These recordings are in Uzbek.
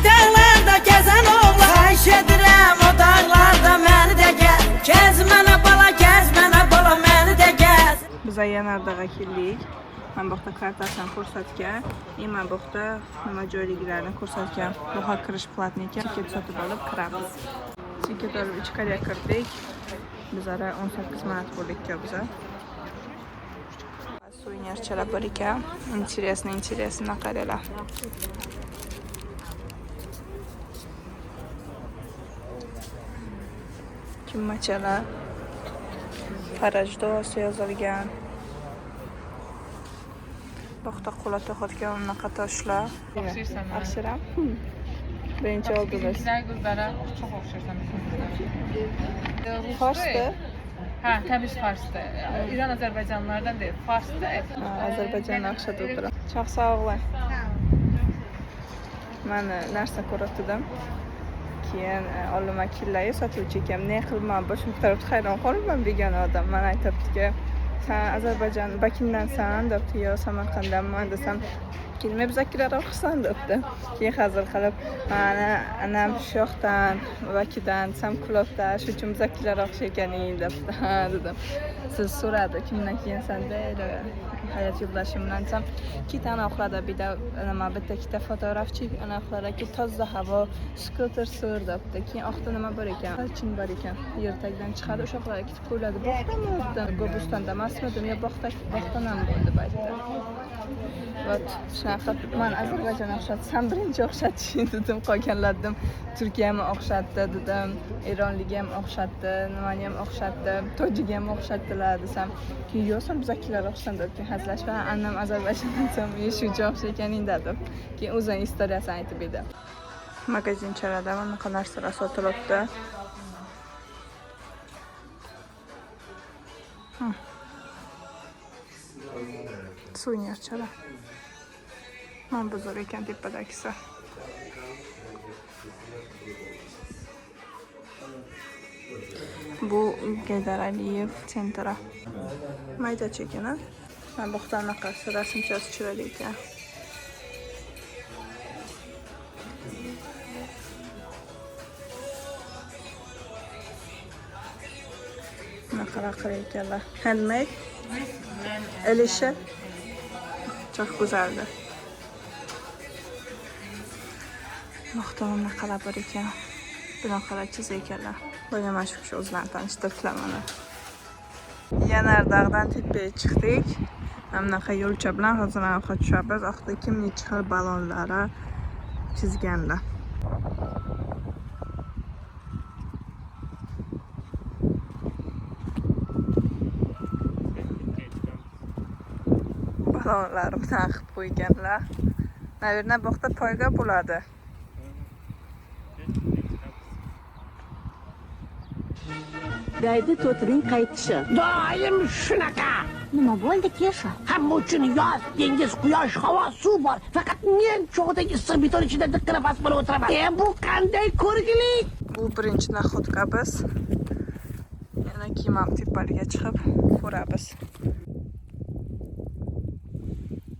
dağlarda gəzən oğlan. Xahiş edirəm o dağlarda məni də gəz. Gəz mənə bala, gəz mənə bala, məni də gəz. Biza Yanardağa keldik. Man bu yoqda kartasini ko'rsatgan. И man bu yoqda nima joyliklarini ko'rsatgan. Bu hal kirish platni ekan. Tiket sotib olib kiramiz. Tiket olib ichkariga kirdik. Bizlara 18 manat bo'ldi ikkovimiz. Suvenirchalar bor ekan. Интересно, интересно, qaranglar. Kimmachalar. Faraj duosi yozilgan. Bu yoqda qo'la to'qitgan unaqa toshlar. Oxşayırsan mənə. Oxşayıram. Birinchi oldiniz. Bizimkilər qızlara çox oxşayırsan bizim qızlara. Farsdır. Hə, təmiz farsdır. İran Azərbaycanlılardan deyil, farsdır. Ha, Azərbaycanla oxşadıb duram. Çox sağ olun. Mani narsa ko'rsatdim. Keyin oldima killayi sotuvchi ekan. Ne qilman, boshim ko'tarib hayron qolibman begona odam. Mana aytyaptiki, san Ozarbayjon Bakindansan debdi, yo Samarqanddanman desam, kelmay bizakilar o'qisan debdi. Keyin hazil qilib, mana anam shu yoqdan, Bakidan desam kulibdi, shu uchun bizakilar o'qish ekaning debdi. Ha dedim. Siz so'radi, kimdan keyinsan dedi. Hayot yo'ldoshim bilan desam, ikkita anaqa bitta nima bitta ikkita fotoğrafchi anaqa toza havo, skuter sur debdi. Keyin oqda nima bor ekan? Chin bor ekan. Yer tagidan chiqadi, o'sha yoqlarga ketib qo'yiladi. Bog'dami dedim. Gobustonda emasmidim yo bog'da bog'dan ham bo'ldi deb aytdi. Вот shunaqa qilib man Ozarbayjon o'xshatsam birinchi o'xshatishing dedim, qolganlar dedim Turkiya ham o'xshatdi dedim, Eronligi ham o'xshatdi, nimani ham o'xshatdi, tojik ham o'xshatdilar desam, keyin yo'q sen bizakilar o'xshan deb keyin hazillashib, "Ha, annam Ozarbayjondan desam, "E, shuncha o'xshakaning" dedim. Keyin o'zining istoriyasini aytib berdi. Magazinchalarda bunaqa narsalar sotilyapti. Suvenirchalar. Mana bu zo'r ekan tepadagisi. Bu Geydar Aliyev sentri. Maydacha ekan, a? Mana bu yoqda anaqasi rasmchasi chiroyli ekan. Bunaqalar qilar ekanlar. Handmade. El işi. Çok güzeldi. Yoqda bunaqalar bor ekan. Bunaqalar chizar ekanlar. Boya mana shu kishi o'zlarini tanishtirdilar mana. Yanardog'dan tepaga chiqdik. Mana bunaqa yo'lcha bilan hozir anaqa tushamiz. Oqda kim necha xil ballonlari chizganlar. Ballonlarni bunaqa qilib qo'yganlar. Наверное, bu yoqda poyga bo'ladi. Daydi to'tining qaytishi. Doim shunaqa. Nima bo'ldi, Kesha? Hamma uchun yoz, dengiz, quyosh, havo, suv bor. Faqat men cho'g'dagi issiq beton ichida diqqina past bo'lib o'tiraman. E, bu qanday ko'rgilik? Bu birinchi находка biz. Yana keyin ham tepaga chiqib ko'ramiz.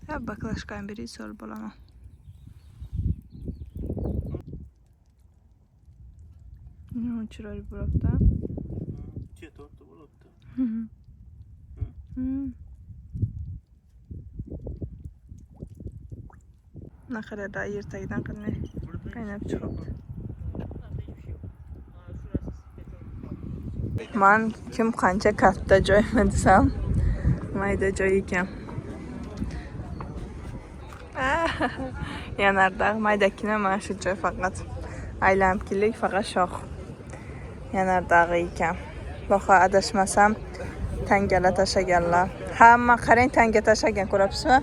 Ha, baklashkani bering, solib olaman. Nima chiroyli bo'libdi. Ketyapti bo'libdi. Naqadar yer tagidan qanday qaynab chiqibdi. Man kim qancha katta joymi desam, mayda joy ekan. Yanardog' maydagina mana shu joy faqat. Aylanib keldik, faqat shox yanardog'i ekan. Baho adashmasam tangalar tashlaganlar. Hamma qarang tanga tashlagan, ko'ryapsizmi?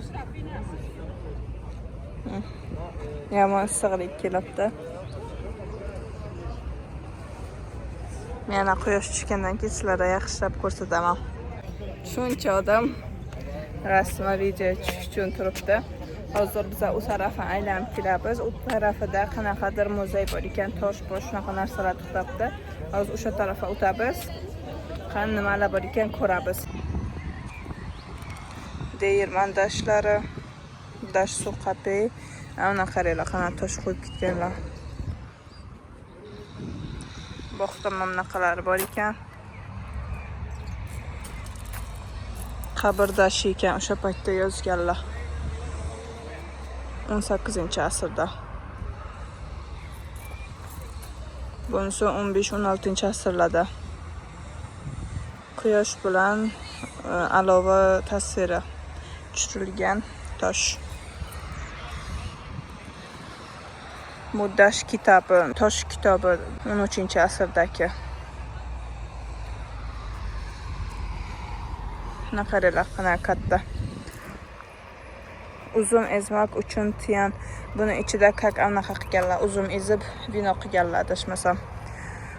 Yomon issiqlik kelyapti. Yana quyosh tushgandan keyin sizlarga yaxshilab ko'rsataman. Shuncha odam rasm va video tushish uchun turibdi. Hozir biz u tarafdan aylanib kelamiz. U tarafida qanaqadir muzey bor ekan, tosh bor, shunaqa narsalar turibdi. Hozir o'sha tarafa o'tamiz. Qani nimalar bor ekan ko'ramiz. Deyirman dashlari, dash suqapi, Ana qaranglar, qanaqa tosh qo'yib ketganlar. Bog'da mana bunaqalari bor ekan. Qabrdashi ekan o'sha paytda yozganlar. 18-asrda. Bunisi 15-16 asrlarda. Quyosh bilan alova tasviri tushirilgan tosh. Muddash kitobi, tosh kitobi 13-asrdagi. Mana qaranglar, qanaqa katta. Uzum ezmak uchun tiyan. Buni ichida kak anaqa qilganlar, uzum ezib vino qilganlar adashmasam.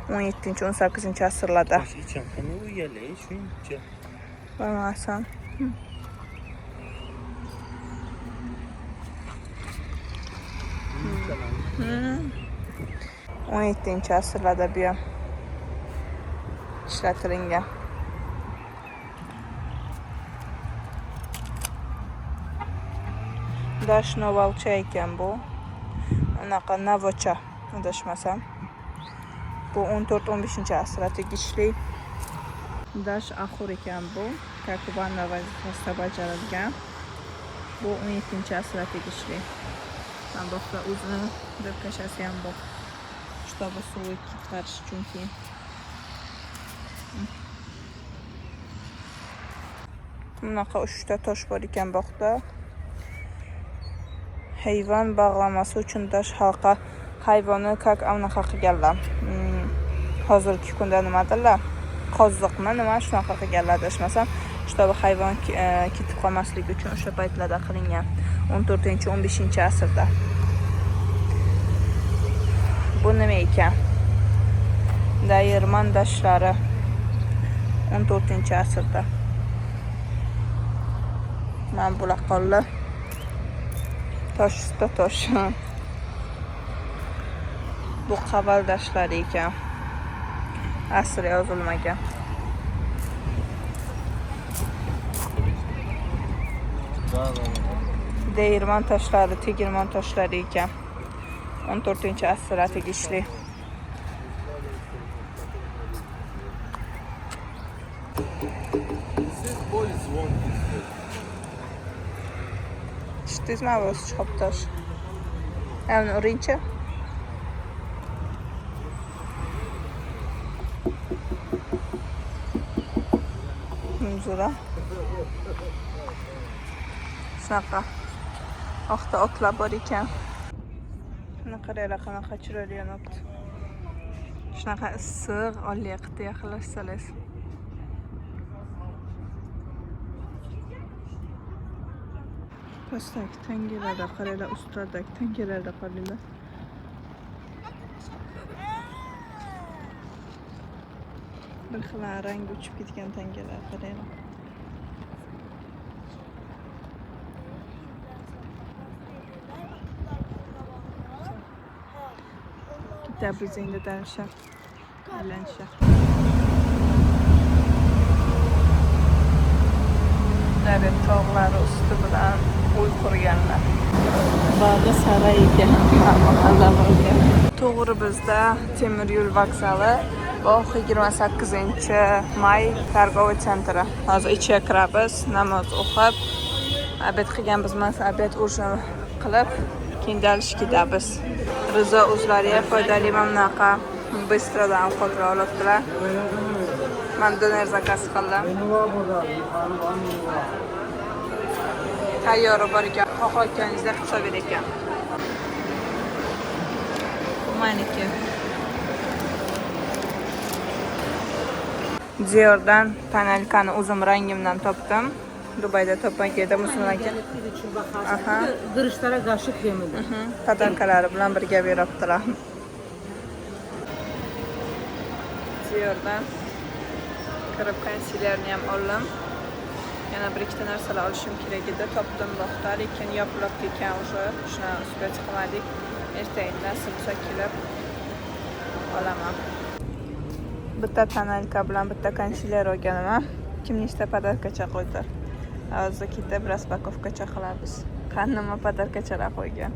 17-18 asrlarda. Tosh icham qani uyali shuncha. Bilmasam. 17 asrlarda bu ham ishlatilingan. Dash novalcha ekan bu. Unaqa navocha adashmasam. Bu 14-15 asrga tegishli. Dash axur ekan bu. Как vanna vazifasida bajarilgan. Bu 17 asrga tegishli. Mana bu yoqda o'zini deb kashasi ham bor. Чтобы suvi chiqarish uchun keyin. Bunaqa 3 ta tosh bor ekan bog'da. Hayvon bog'lamasi uchun tosh halqa hayvonni как anaqa qilganlar. Hozirgi kunda nima deydilar? Qoziqmi nima shunaqa qilganlar adashmasam. Чтобы hayvon ketib qolmasligi uchun o'sha paytlarda qilingan. 14-15 asrda. Bu nima ekan? Dayirman dashlari 14 asrda. Mana bular qoldi. Tosh ustida tosh. Bu qaval dashlari ekan. Asr yozilmagan. Değirman toshlari, tegirmon toshlari ekan. 14 asrga tegishli. Eshitdingizmi ovoz chiqib tosh? Ana uringchi. Zo'ra. Shunaqa. Oqda otlar bor ekan. Buni qaranglar qanaqa chiroyli yonibdi. Shunaqa issiq, olloyaqda yaqinlashsangiz. Pastdagi tangalarda qaranglar, ustlardagi tangalarda qaranglar. Bir xil rangi uchib ketgan tangalar qaranglar. Ketamiz endi darsha. Aylanishga. Daryo tog'lari usti bilan uy qurganlar. Bag'i saray ekan, mahalla bo'lgan. To'g'ri bizda temir yo'l vokzali. Bog' 28 may торговый центri. Hozir ichiga kiramiz, namoz o'qib, obed qilganmiz, mana obed ужин qilib, keyin dalish ketamiz. Rizo o'zlariga foydali mana bunaqa bystrodan ovqatlar olibdilar. Men doner zakaz qildim. Tayyori bor ekan, xohlayotganingizda qilib solar ekan. Bu meniki. Diordan tonalkani o'zim rangimdan topdim. Dubayda topgan edim musulmonga. Aha. Qırışlara qarşı kremidir. Podarkalari bilan birga beribdilar. Diordan kirib konsilerni ham oldim. Yana bir ikkita narsalar olishim kerak edi. Topdim bog'da, lekin yopilib ketgan o'sha. Shuni ustiga chiqmadik. Ertaga nasib bo'lsa kelib olaman. Bitta tonalka bilan bitta konsiler olganman. Kim nechta podarkacha qo'ydi? Hozir ketib raspakovkacha qilamiz. Qani nima podarkachalar qo'ygan?